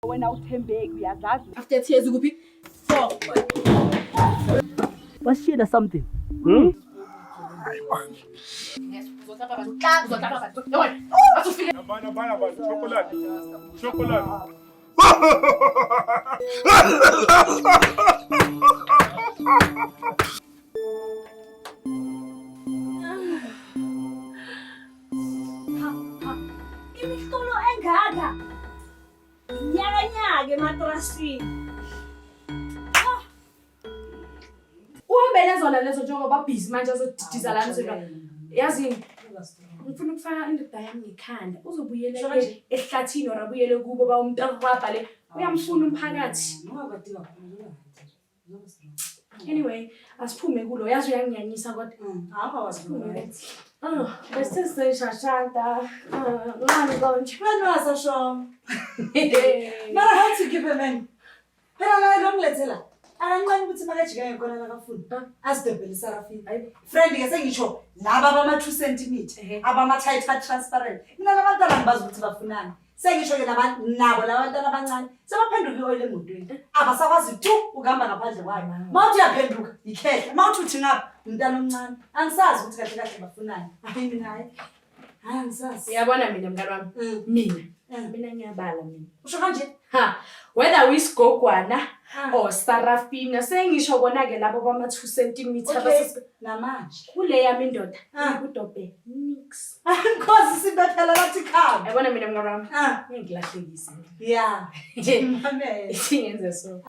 Wena uthembeki uyazazi. After tears ukuphi? 4. Wasishiyela something. Hmm? Bana bana bana chocolate. Chocolate. Imihlolo engaka. Nyakanyaka ematrasini. Uhambe nezona lezo njengoba busy manje azodidiza lana uzolwa. Yazini ngifuna ukufaka indoda yami ngekhanda uzobuyela Sho kanje? ehlathini or abuyele kubo ba umntu le uyamfuna umphakathi. Anyway, asiphume kulo yazi uyanginyanyisa kodwa. Asiphume. Oh, bese sishashanta. Ngani konje? Mara how to keep a man? Phela naye lo ngilethela. Akancane ukuthi makajika ngenkona lakafuni. Azidobhele isarafini. Friend ke sengisho laba abama 2 cm, abama tight transparent. Mina labantwana ngibazi ukuthi bafunani. Sengisho ke nabo labantwana abancane sebaphenduka i-oil emotweni. Abasakwazi tu ukuhamba ngaphandle kwayo. Mawuthi uyaphenduka yikhehla. Mawuthi uthi ngapha umntana omncane. Angisazi ukuthi kahle kahle bafunani. Hayi mina hayi. Hayi angisazi. Uyabona mina mngani wami? Mina. Mina ngiyabala mina. Usho kanje? Ha, whether uyisigogwana or sarafina sengisho kona ke labo bama 2 cm Okay. Namanje. kule yami indoda ikudobhe nix. Nkosi sibaphela lathi khamba. Yabona mina mngani wami? Ah, Ngilahlekise. yeah. Mamela. Ngenze so.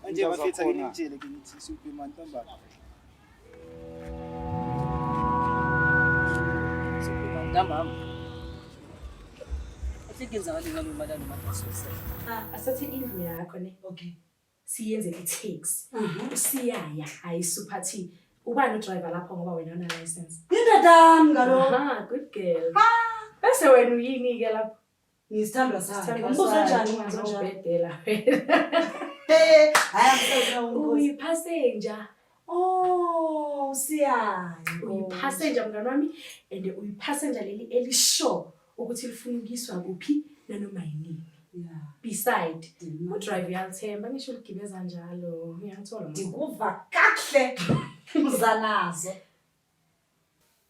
Manje bafethu ake ningitshele ke ngithi siyobhema ntambama. Ntambama. Athi kenzakale ngalo malalo manje. Asathi indlu yakho ne. Okay. Siyenze i-taxi. Usiyaya hayi super T. Ubani udriver lapho ngoba wena una license? Indoda yami ngalokho. Aha, good girl. Bese wena uyini ke lapho? Ngisithandwa sakhe. Umbuzo njani umbuzo njani? Ungazobhedela wena. Eh, hayi angisazi umbuzo. Uyipassenger. Oh, siyayi. Uyipassenger mngani wami and uyipassenger leli elisure ukuthi lifuna ukuyiswa kuphi nanoma yinini. Yeah. Beside, udrive uyalithemba ngisho uligibeza njalo. Uyangithola mama? Ndikuva kakuhle uzanazo.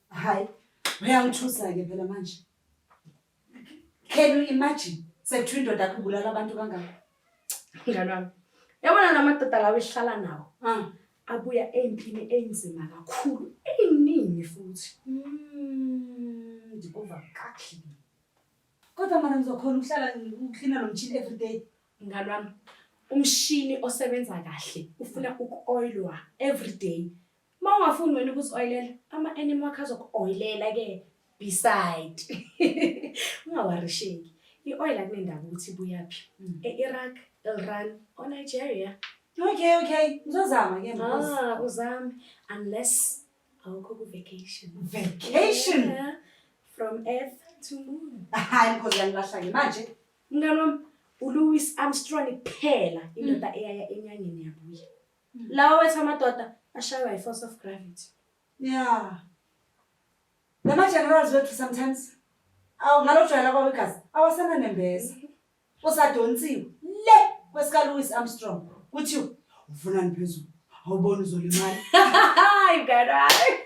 Hayi, uyangithusa ke phela manje. Can you imagine sekuthiwa indoda yakho ibulala abantu kangaka? Mngani wami. Yabona lamadoda lawo esihlala nawo Ah. abuya empini enzima kakhulu, eyiningi futhi. Ndikuva kakuhle. Kodwa mana ngizokhona ukuhlala uklina lo mshini every day. Mngani wami, umshini osebenza kahle ufuna uku-oilwa every day. Uma ungafuni wena ukuzi-oilela, ama-enemy wakho azoku-oilela ke beside. Ungawarisheki. I-oil akunendaba ukuthi ibuyaphi. E-Iraq, Iran or Nigeria. Okay, okay. Ngizozama ke mkhosi. Ah, uzame unless awukho ku-vacation. Vacation. Yeah. From earth to moon. Hayi mkhosi uyangilahla ke manje. Mngani wami, uLouis Armstrong kuphela indoda eyaya enyangeni yabuya. Lawa wethu amadoda ashaywa yi-force of gravity. Yeah. Lama generals wethu sometimes awu ngalojwayela kwabo igazi awasana nembeza. Usadonsiwe le kwesika Louis Armstrong kuthiwa ufunani phezulu awuboni uzolimala. Hayi mngani wami.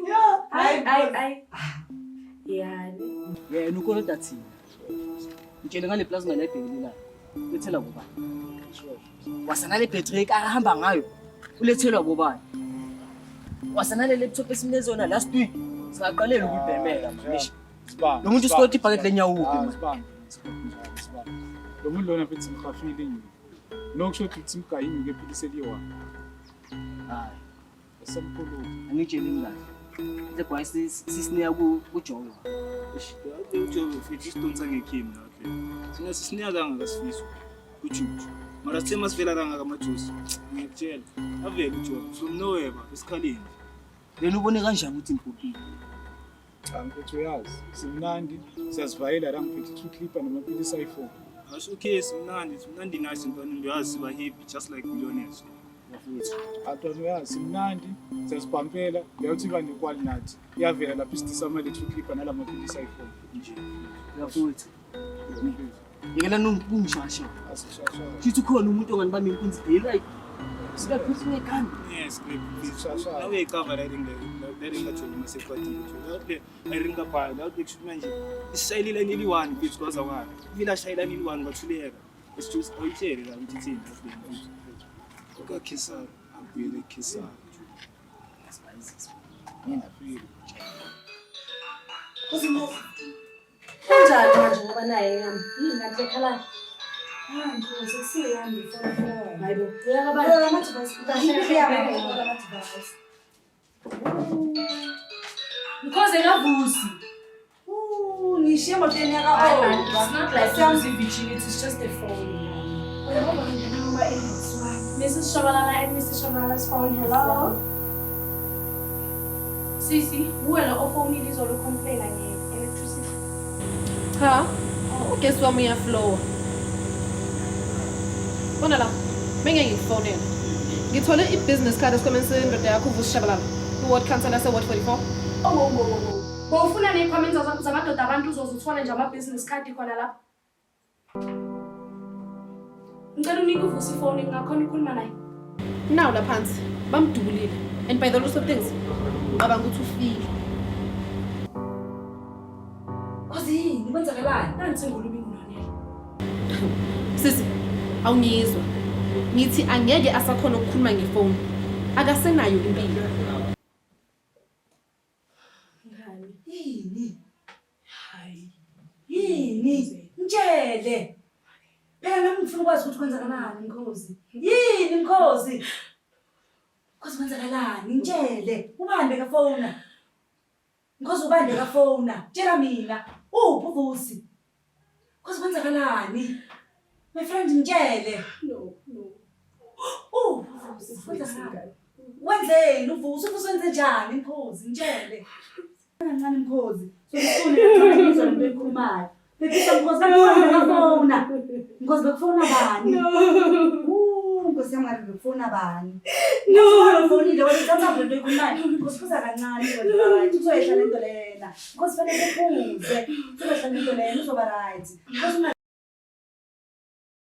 Yeah, Hayi hayi hayi. Yani. Yena ukolota thina. Ngitshele ngale plasma la ebhekelelayo. Ulethela bobani? Wasana le battery ahamba ngayo. Ulethelwa bobani? Wasana le laptop esimnikeze yona last week. Singaqalela ukuyibhemela manje. Lo muntu usikota ibhakede lenyawupe manje. Lo muntu lona mfethu simhafile nje. Nokusho ukuthi simgayini ke philisi eliyi-one. Hayi, Esemkhuluma. angitsheli kahle. Le gwayi sisinika kuJobe. UJobe mfethu isidonsa ngekhimi la hle. Sina sisinika kangaka sifiso kuJuju. Mara sithe masivela kangaka amajuice. Ngiyakutshela. Avele uJobe from nowhere ba esikhaleni. Yena ubone kanjani ukuthi ngibhubhile? Cha mfethu uyazi, simnandi, siyazivayela la ngiphethe two clipper namapilisi ayi-4. Asho okay simnandi, simnandi nice ntwana uyazi siba happy just like billionaires. Bafethu. Antwana uyazi, simnandi, siyazibhampela, uyawuthi iba nekwali nathi. Iyavela lapha isidisama le two clipper nalamapilisi ayi-4. Nje. Bafethu. Yekela nungishasha. Asishasha. Shithi ukhona umuntu onganibamba inkunzi daily like sikaphuthu ngegani. Yes, great. Sishasha. Nawe uyayicava la ring la ring kaJobe masekwatile. La le ring kapha la kusho manje isishayelile eliyi-1 mfethu kwaza kwala. Vila shayela eliyi-1 kwathuleka. Isijuice awuyitshele la ukuthi ithini la mfethu. Okakhesari, abuyele ekhesari. Kunjani manje ngoba naye yami? Yini ngathi ekhalayo? Ah, Nkosi, akusiyo yami ifoni. Hayibo, uyakabani? Lola ama-device. Lola ama-device. Mkhoze kaVusi. Ooh, ngishiye emotweni yaka It's not like losing virginity, it's just a phone. Mrs. Shabalala and Mrs. Shabalala's phone, hello. Sisi, uwena ofonile izolo complain nge-electricity. Cha, ugesi wami uyaflowa. Bona la, bengeke ngikufonele. Ngithole i-business card esikhwameni sendoda yakho uVusi Shabalala, i-ward councillor yase-ward 44. Oh. Bowufuna ney'khwameni zamadoda abantu uzoze uthole nje ama-business card khona lapha. Ngicela unike uVusi ifoni ngingakhona ukukhuluma naye. Nawu la phansi, bamdubulile. And by the looks of things, ngicabanga ukuthi ufile. Khozi yini? Kwenzakalani? Nansi ingulube inginonela. Sisi, awungizwa. Ngithi angeke asakhona ukukhuluma ngefoni. Akasenayo impilo. Ngani? Yini? Hayi. Yini? Ngitshele. Phela nami ngifuna ukwazi ukuthi kwenzakalani Nkosi. Yini Nkosi? Nkosi kwenzakalani? Ngitshele. Ubani bekafona? Nkosi ubani bekafona? Tshela mina. Uphi uVusi? Nkosi kwenzakalani? My friend ngitshele. No, no. Uphi uVusi? Kwenzakalani? Wenzeni uVusi? uVusi wenze njani Nkosi? Ngitshele. Kancane Nkosi. Sokufuna kancane ngizwe lento ekhulumayo. Phephisa Nkosi bekufona bekafona. Nkosi bekufona bani? No. Nkosi yami ngabe bekufona bani? No. Ufonile wena uthatha lento ekhulumayo. Nkosi phuza kancane wena right. Uzoyehla lento lena. Nkosi fanele uphuze. Uzoyehla lento lena uzoba right. Nkosi.